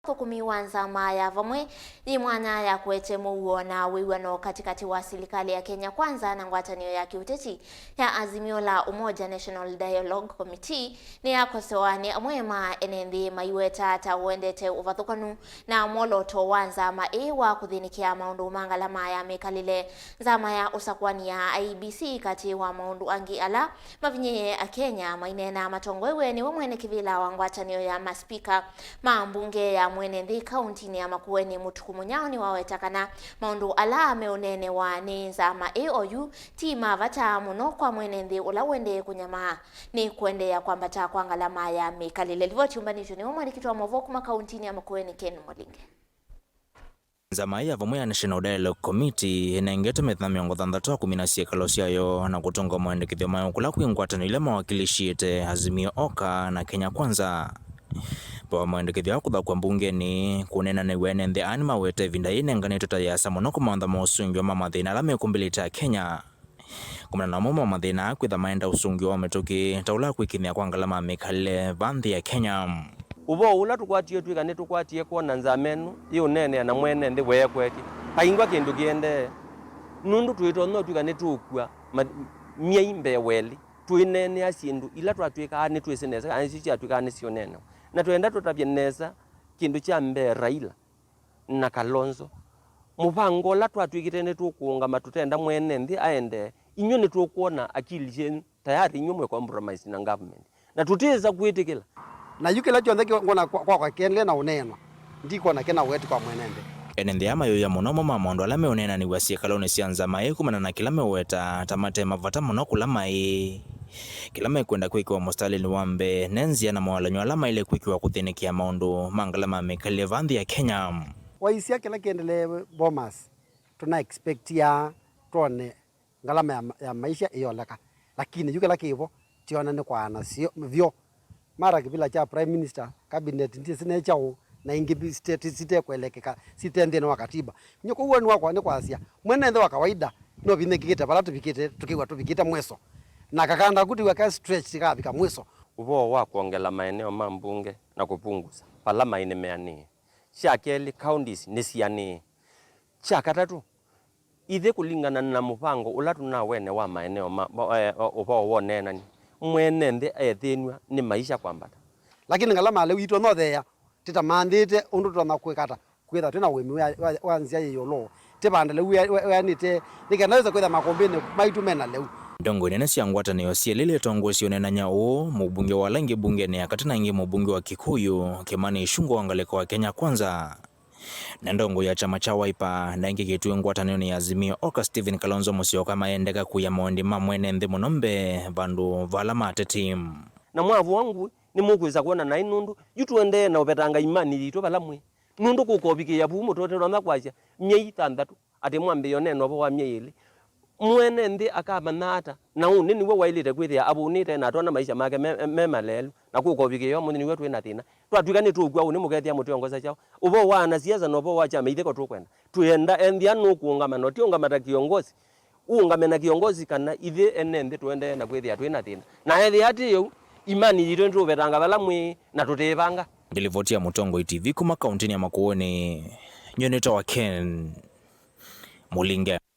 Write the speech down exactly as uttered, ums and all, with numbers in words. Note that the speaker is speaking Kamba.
Ũthũkũmi wa nzama ya vamwe yĩ mwanya ya kũete mũuo na wĩw'ano katĩkatĩ wa silikalĩ ya Kenya Kwanza na ngwatanĩo ya kĩũteti ya Azimio la Umoja National Dialogue Committee nĩyakosewa nĩ amwe ma ene nthĩ maiweta ta ũendete ũvathũkanu na mwolooto wa nzama ĩĩ wa kũthĩnĩkĩa maũndũ ma ngalama ya mĩkalĩle. Nzama ya ũsakũani ya I E B C katĩ wa maũndũ angĩ ala mavinyĩĩe Akenya maineena matongoew'e nĩwe mwene kĩvĩla wa ngwatanĩo ya maspika ma mbunge ya mwene nthĩ kauntinĩ ya Makueni, Mũtuku Mũnyao, nĩwaweta kana maũndũ ala meũneenewa nĩ nzama ĩ oyu ti ma vata mũno kwa mwene nthĩ ũla ũendee kũnyamaa nĩ kũendeea kwambata kwa ngalama ya mĩkalĩle. Livoti yũmbanĩtw'e nĩwe mwandĩki wa maũvoo kuma kauntinĩ ya Makueni, Ken Mũlinge. Nzama ya vamwe ya National Dialogue Committee ĩnengetwe mĩthenya mĩongo thanthatũ ya kũmina syĩkalo syayo na kũtũnga maendekethyo mayo kũla kwĩ ngwatanĩo ila mawakilishĩte Azimio Oka na Kenya Kwanza. Vaa maendekethyo ya kũthakw'a mbungenĩ, kũneenanĩw'a ene nthĩ aa nĩmawete ĩvinda yĩĩ ĩnenganĩtwe ta yĩasa mũno kũmantha mosũngĩo ma mathĩna ala mekũmbĩlĩte Akenya. Kumana na amwe ma mathĩna aa kwĩtha maenda ũsũngĩo wa mĩtũkĩ, ta ũla kwĩkĩmĩa kwa ngalama ya mĩkalĩle va nthĩ ya Kenya. Ũvoo ũla tũkwatie twĩka nĩtũkwatie kwona nzama ĩno yĩũneenea na mwene nthĩ weekwetye, kaingwa kĩndũ kĩendee, nũndũ twĩtonya ũtw'ĩka nĩtũũkua ma-, myei mbee wa ĩlĩ tũineenea syĩndũ ila twatw'ĩkaa nĩtwĩsĩ nesa kana nĩsyo syatw'ĩkaa nĩsyũneenewa. Na twenda tũtavye nesa kĩndũ kya mbee, Raila na Kalonzo. Mũvango ũla twatw'ĩkĩte nĩtũkũũngama tũtenda mwene nthĩ aendee, inyw'ĩ nĩtũkwona akili syenyu tayari inyw'ĩ mwĩ compromise na government. Na tũtĩsa kwĩtĩkĩla. Na yu kĩla kyonthe kĩ-, ngona kwa-, kwakwa kĩendelee na ũneenwa, ndikwona kĩna weti kwa mwene nthĩ. Ene nthĩ aa mayũĩa mũno amwe ma maũndũ ala meũneenanĩw'a syĩkalonĩ sya nzama ĩĩ kumana na kĩla meũweta ta mate mavata mũno kũla maĩ. Kĩla mekwenda kwĩkĩwa mũsitalĩnĩ wa mbee nĩ nzĩa na mawalany'o ala maĩle kwĩkĩwa kũthĩnĩkĩa maũndũ ma ngalama ya mĩkalĩle va nthĩ ya Kenya. Waisya kĩla kĩendelee Bomas, tũna expectia twone ngalama ya, ya maisha ĩyoleka, lakini yu kĩla kĩvo tiona nĩ kwaana syo, vyo. Mara kĩvĩla kya Prime Minister, cabinet ndyĩsĩ ne kyaũ, na ingĩ state sitekwelekeka, site nthĩnĩ wa katiba. Nyie kwoou woni wakwa nĩ kwasya, mwene nthĩ wa kawaida nũvinyĩkĩte vala tũvikĩte, tũkĩw'a tũvikĩte mwiso. Na kakanda kaku tĩw'a ke stretch tikavika mwiso. Ũvoo wa kwongela maeneo ma mbunge na kũpungusa vala maĩ nĩ meanĩe. Kya kelĩ, counties nĩ sianĩe. Kya katatũ, ithyĩ kũlingana na mũvango ũla tũnawene wa maeneo ma, ma, eh, ũvoo wa ũneenani, mwene nthĩ ethĩnw'a nĩ maisha kwambata. Lakini ngalama ya lĩu itũ notheea tĩtamanthĩte ũndũ tũtonya kwĩka ata kwĩtha twĩ na ũĩmi wa, wa, wa nzĩa yĩ ĩũlũ, tĩvande lĩu wĩa-, wĩa-, wĩanĩte nĩ kenda wĩse kwĩtha makombinĩ maitũ mena lĩu. Ndongoi nene sya ngwatanĩo syelĩ itongoesye ũneenany'a ũũ, mũmbunge wa Laingĩ mbungenĩ ya katĩ na ĩngĩ mũmbunge wa Kikuyu, Kimani Ichung'wah wa ngalĩko wa Kenya Kwanza. Na ndongoi ya kyama kya Wiper na ĩngĩ kĩtwĩ ngwatanĩonĩ ya Azimio Oka Stephen Kalonzo Musyoka mayendeka kũia maũndĩ ma mwene nthĩ mũno mbee vandũ vala ma ateti. Na mwavũa ngũĩ, nĩmũkwĩsa kwona naĩ nũndũ yu tũendee na ũvetanga imani yitũ vala mwĩ. Nũndũ kũkovikĩĩa vu mũtote ũtonya kwasya myei thanthatũ, atĩ mwambĩĩe ũneena ũvoo wa myei ĩlĩ. Mwene nthĩ akamanya ata? Na ũnĩ nĩw'o waĩlĩte kwĩthĩa avũnĩte na atona maisha make me, me maleelu, na kũkovikĩĩa ũmũnthĩ nĩw'o twĩ na thĩna. Twatw'ĩka nĩtũũkw'a ũnĩ mũkethĩa mũtiongosa kyaũ? Ũvoo wa anasiasa na ũvoo wa kyama ithĩko tũkwenda. Twĩenda enthĩa nũkũũngama na ũtiũngama ta kĩongosi. Ũũngame na kĩongosi kana ithyĩ ene nthĩ tũendee na kwĩthĩa twĩ na thĩna. Na ethĩa ti ũu, imani yitũ nĩtũũvetanga vala mwĩ na tũtĩĩvanga. Ngĩlivoti ya Mũtongoi T V kuma kaũntĩnĩ ya Makueni, nyie nĩtawa Ken Mũlinge.